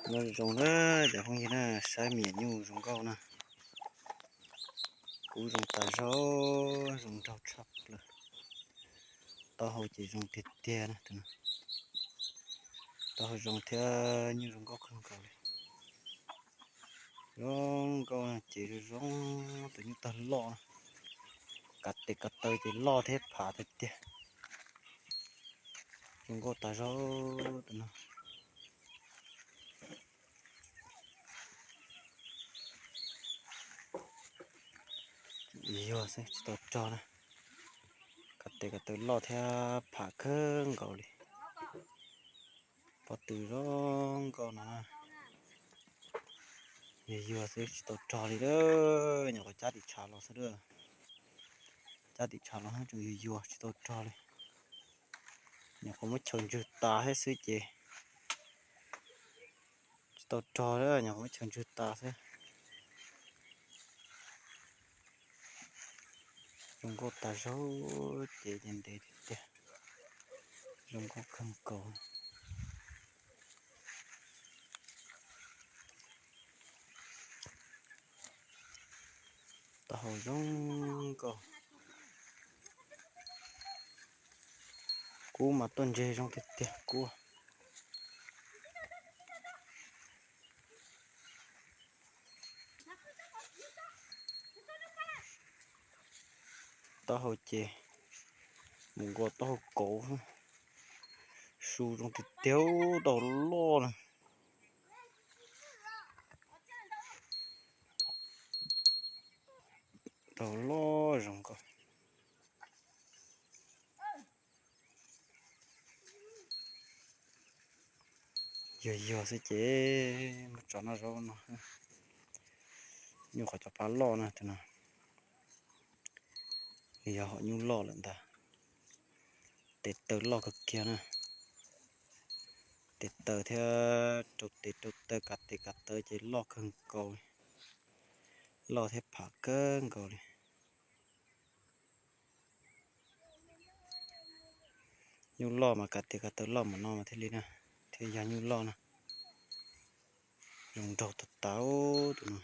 Nyob zoo na cov phooj ywg na, saib me nyuam nyuj zoo nkauj na. Kub zoo tas zog, zoo nraug tshaj plaws. Taub hau ces zoo tiag tiag na tus no. Taub hau zoo thiab nyuj zoo nkauj kawg nkaus li. Zoo nkauj ces zoo zoo, tus nyuj tag loj na. Kav tes kav taw ces loj thiab pham tiag tiag. Zoo nkauj tas zog tus no. Yuag xwb tsis tau rog na. Kav tes kav taw loj thiab pham kawg nkaus li. Pob tw zoo nkauj no. Yuag yuag xwb tsis tau rog li lawm, nyuam qhuav cab tim tshav los xwb lawm. Cab tim tshav los tseem yuag yuag tsis tau rog li. Nyuam qhuav muab chaw ntswg tas thiab xwb ces tsis tau rog li, nyuam qhuav muab chaw ntswg tas xwb. Zoo nkauj tas zog, ces ces ntev tiag tiag. Zoo nkauj kawg nkaus. Taub hau zoo nkauj. Kub mas tuaj ntseg zoo tiag tiag kub. Taub hau ces mus nkaus taub hau kauv. Su zoo tiag tiag, taub hau loj na. Taub hau loj zoo nkauj. Yuag yuag xwb ces muab tso noj zaub no. Nyuj qhov cov pab loj na tus no. Nws yog hom nyuj loj lawm ntag. Tes taw loj kawg kiag na. Tes taw thiab rau tes rau taw kav tes kav taw ces loj kawg nkaus li. Loj thiab pham kawg nkaus li. Nyuj loj mas kav tes kav taw loj npaum no mas thiaj li na, thiaj yog nyuj loj na. Zoo nraug tag tag tus no.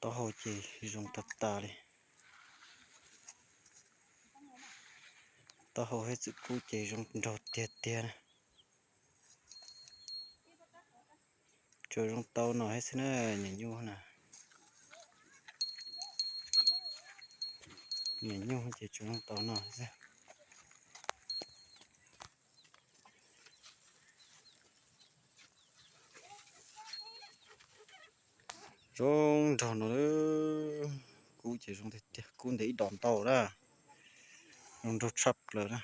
Taub hau ces zoo tag tag li. Taub hau thiab txwm kub ces zoo nraug tiag tiag na. Tsuas zoo tau no thiab xwb na, nyuam nyuj na. Nyuam nyuj ces tsuas zoo tau no xwb. Zoo nraug no, kub ces zoo tiag tiag, kub ntev ib dos ntau na. Zoo nraug tshaj plaws na.